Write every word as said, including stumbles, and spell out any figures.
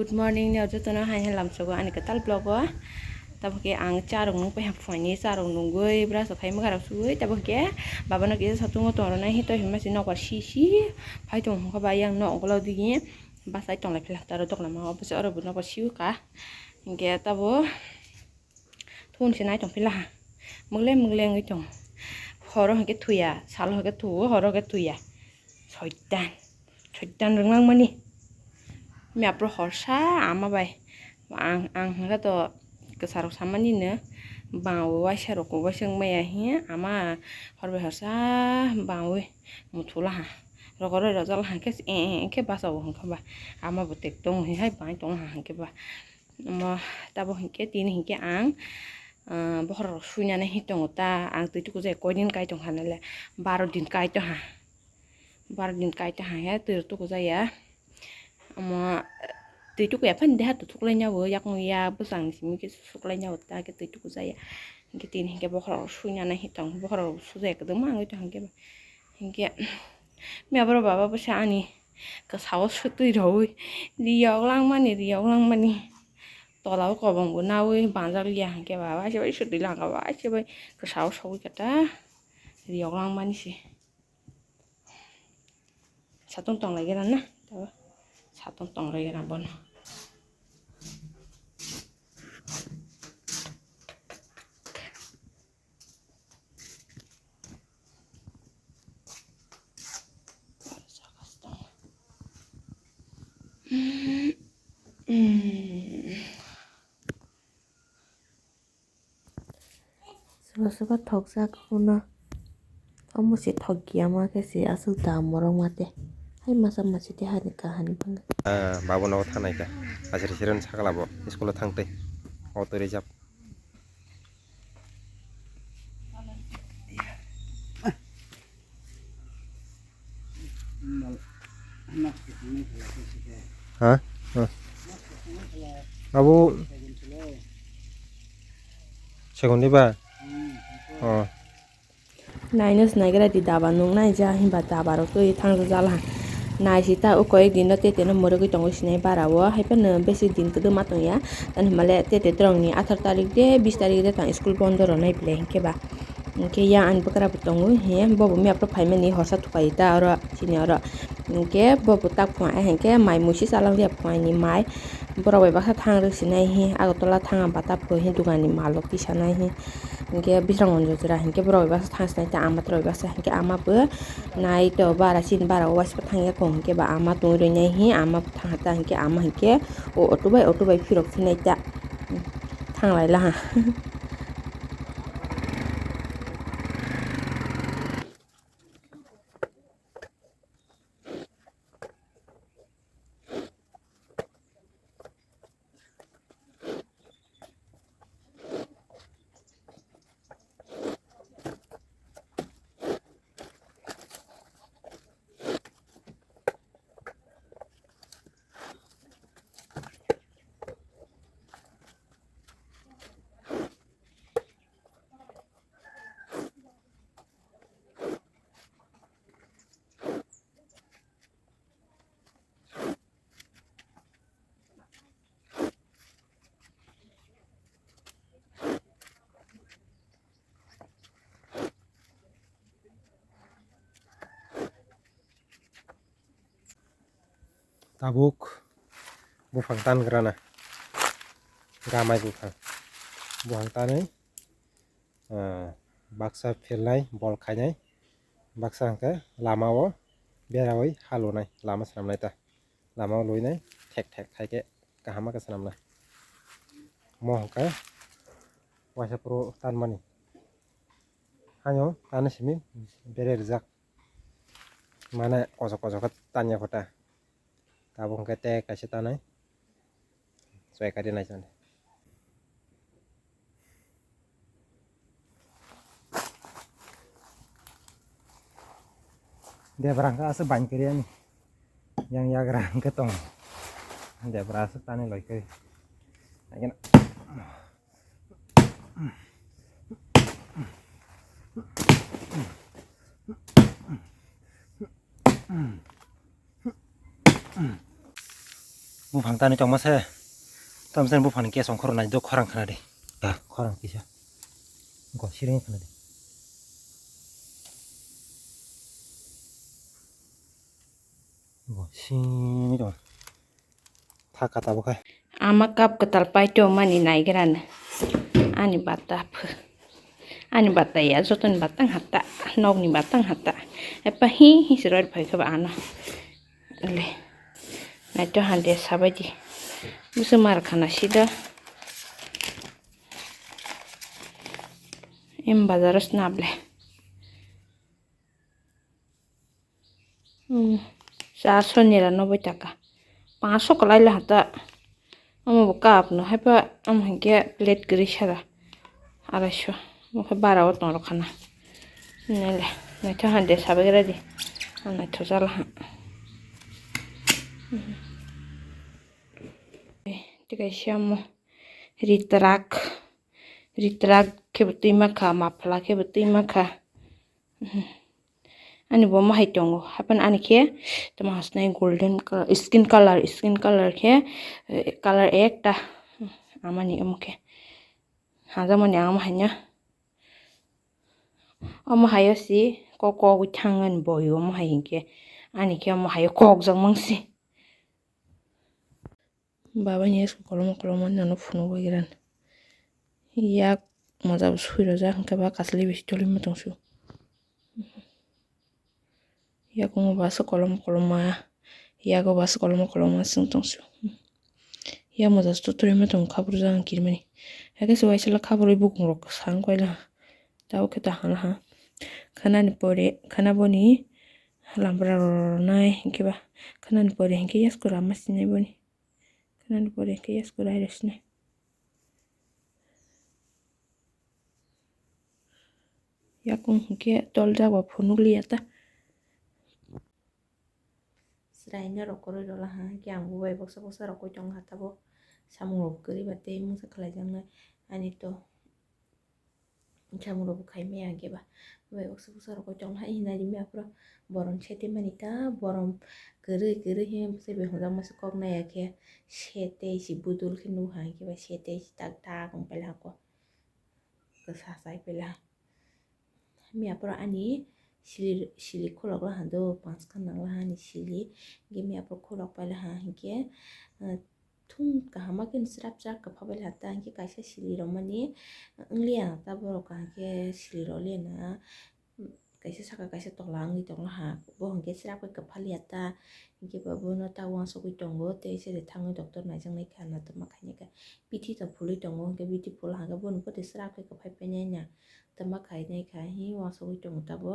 Good morning ni jotono hai hai lamsogo ani kwtal vlog o. Tabuk khe ang cha rok nung paha phuaini cha rok nungwi brush rok khai mwkha rok suwi tabuk khe baba no kisa satung o tong rwnai hi toi hwnma si nokbar si si phai tong hwnka bai yang nok ukulok digi bachai tong lai phila taro dok lama o bwsai oro bo nokbar si o ka hinkhe tabuk. Thun se nai tong phila ha. Mwgle mwgle wngwi tong. Horo hwnkhe thuya, salo hwnkhe thuo, horo hwnkhe thuya. Soitan. Soitan rwnglang mani. Mia pro horsa ama bai. Ang, ang hwnkhe to kwsa rok samani no. Bang o waisa rok waisa wngmaya hi ama hor bai horsa bang wi muthula ha. Rogo roi rojak hwnkhe, eh, eh, hwnkhe basa o hwnkhe ba. Ama bo tek tong hi hai bai tong ha hwnkhe ba. Omo tabuk hinkhe tini hinkhe ang, ah, bokhorok suinani hi tongo ta, ang twi tukujaya koidin kai tongkha nale, baro din kai tongha, baro din kai tongha he twi rok tukujaya. Omo twi tukuya phani deha to thuklaina bo yakung ya bwsang ni simi khe suklaina bo ta khe twi tukujaya. Hinkhe tini hinkhe bokhorok suinani hi tongo, bokhorok sujaya kwdwma wngwi tongkha hinkhe ba. Hinkhe mia borok baba bwsa ani kwsao swtwi rwui riyok langmani, riyok langmani. Tola o kobong bo naui banjak liya hinkhe ba, waisa bai swtwi langka, waisa bai kwsao sogwi khe ta riyok langmani se. Satung tong lai gana na, tabuk satung tong lai gana bono. Soba soba thokjak uno. Omo se thokya ma khe se aswk dam morok mate. Hai masa masi tei hani kahani bangwi. Ah, babu nogo thanai kha. Asiri siri sakla bo school o thang tei. Auto reserve. Ha? Ha. Abo segondi ba? Oh. Naino swnaigra di daba nuknai ja hinba daba rok twi thang jala. Naisi ta o koyek din no tete no mwrwgwi tongwi sinai bara o hai phano besi din kwdwma tongya. Tani hwnba le tete twrwng ni athar tarik de bis tarik de tang school bondo rwnai belai hinkhe ba. Hinkhe yang ani bwkra bo tongo, he, bo bo mia phuru phaimani horsa thukai ta oro, chini oro. Hinkhe bo bo tak phung ai hinkhe mai muisi chalang liya phung aini mai. Borok bai baksa thang rwk sinai he, Agartala thang bata phung he, dogan ni mal rok tisanai he. Hinkhe Bisramganj jora hinkhe borok bai baksa thang sinai ta ama borok bai baksa hinkhe ama bo nai to bara chini bara o waisa thang ya kong hinkhe ba ama tong rwinai he, ama thang ta hinkhe ama hinkhe o auto bai auto bai phirok phinai ta. Thang lai laha. Tabuk buphang tan grana, gamai buphang, buphang tanwi, ah, baksa phelnai, bol khainai, baksa hwnkhe lama o berawi halonai, lama swnamnai ta, lama o luinai, thek thek khaikhe kaham khe swnamnai. Mo hwnkhe waisa phuru tanmani, haino tani simi bere rijak. Mane kosok kosok khe tanya kho ta. Tabuk hwnkhe tei kaisa tanai. Choi kari nai chani. Debra hwnkhe aswk bain kari ani. Yang yagra hwnkhe tong. Debra aswk tani loi kari. Naikhe na. Buphang tani tongma se. Tamo se buphang ni kesong khoro nai do khorang khna di. Khorang kisa. Go siring khna di. Go sini tong. Thaka tabuk hai. Ama cup kwtal paito mani naigrana. Ani bata ph-, ani bata ya, jotoni bata hata, nokni bata hata. Epa hi hi siroi phai khe ba ano. Le. Naito hande sabai di. Busu mar khana sida. Em bazaro snable. Hmm, sa soni ra nobai taka. Pangsho kalai le hata. Amo bo cup no haipa, amo hinkhe plate kwrwi sara. Araisho. Omo khe bara o tong rok khana. Nele, naitho hande sabai gra di. Ang naitho jala ha. Tei kaisa amo ritrak. Ritrak khe bo twi ma kha, mapla khe bo twi ma kha. Ani bo ma hai tongo, haphano ani khe tamo hasnai golden colour, skin colour, skin colour khe, eh, colour ekta, amani omo khe hajakmani ang ma haino. Omo haio si kok kogwi thang ani boyo omo hai hinkhe, ani khe omo haio kokjak mang si. Baba ni yasko koloma koloma nono phunugwi ran. Yak moja bo sui rojak, hwnkhe ba kasli bisi tolima tongsu. Yakungo basa koloma koloma, yago basa koloma koloma swng tongsu. Yak moja se tolima tongo, khabrujak ang kirimani. Hakhe se waisala khabrwi bukung rok sang koila. Tabuk khe ta hana ha. Khanani pore, khana boni lambra rw rwnai hinkhe ba. Khanani pore hinkhe yasko rama sinai boni. Khanani pore khe yasko rai rw sinai. Yakung hinkhe toljak ba phunuk liya ta. Chwraino rok kwrwi rwla ha, hinkhe ang bo bai boksa boksa rokoi tong kha tabuk. Samung rok kwrwi ba tei mungsa khlaijaknai ani to. Samung rok bo khai maya hinkhe ba bai boksa boksa rokoi tong hai hinari maya phuru borom sete mani ta borom kwrwi kwrwi he bwsai bai hwnjakma se kok naiya khe sete se budul khe nukha hinkhe ba sete se tak tak wng pailakho kwsa chai paila. Maya phuru ani sili sili khulok laha do panchkha nang laha ani sili hinkhe maya phuru khulok paila ha hinkhe. Thung kaham ma khe srap srap kwpha bai lata hinkhe kaisa sili rwmani wngliya ta borok kaham khe sili rw liya na kaisa saka kaisa tola wngwi tong laha bo hinkhe srap khe kwpha liya ta hinkhe bo bono ta uansugwi tongo tei se thangwi doctor naijaknai kha na tongma khainai kha bithi to phulwi tongo hinkhe bithi phul hakhe bono pore srap khe kwphai painai na tongma khainai kha hi uansugwi tongo ta bo.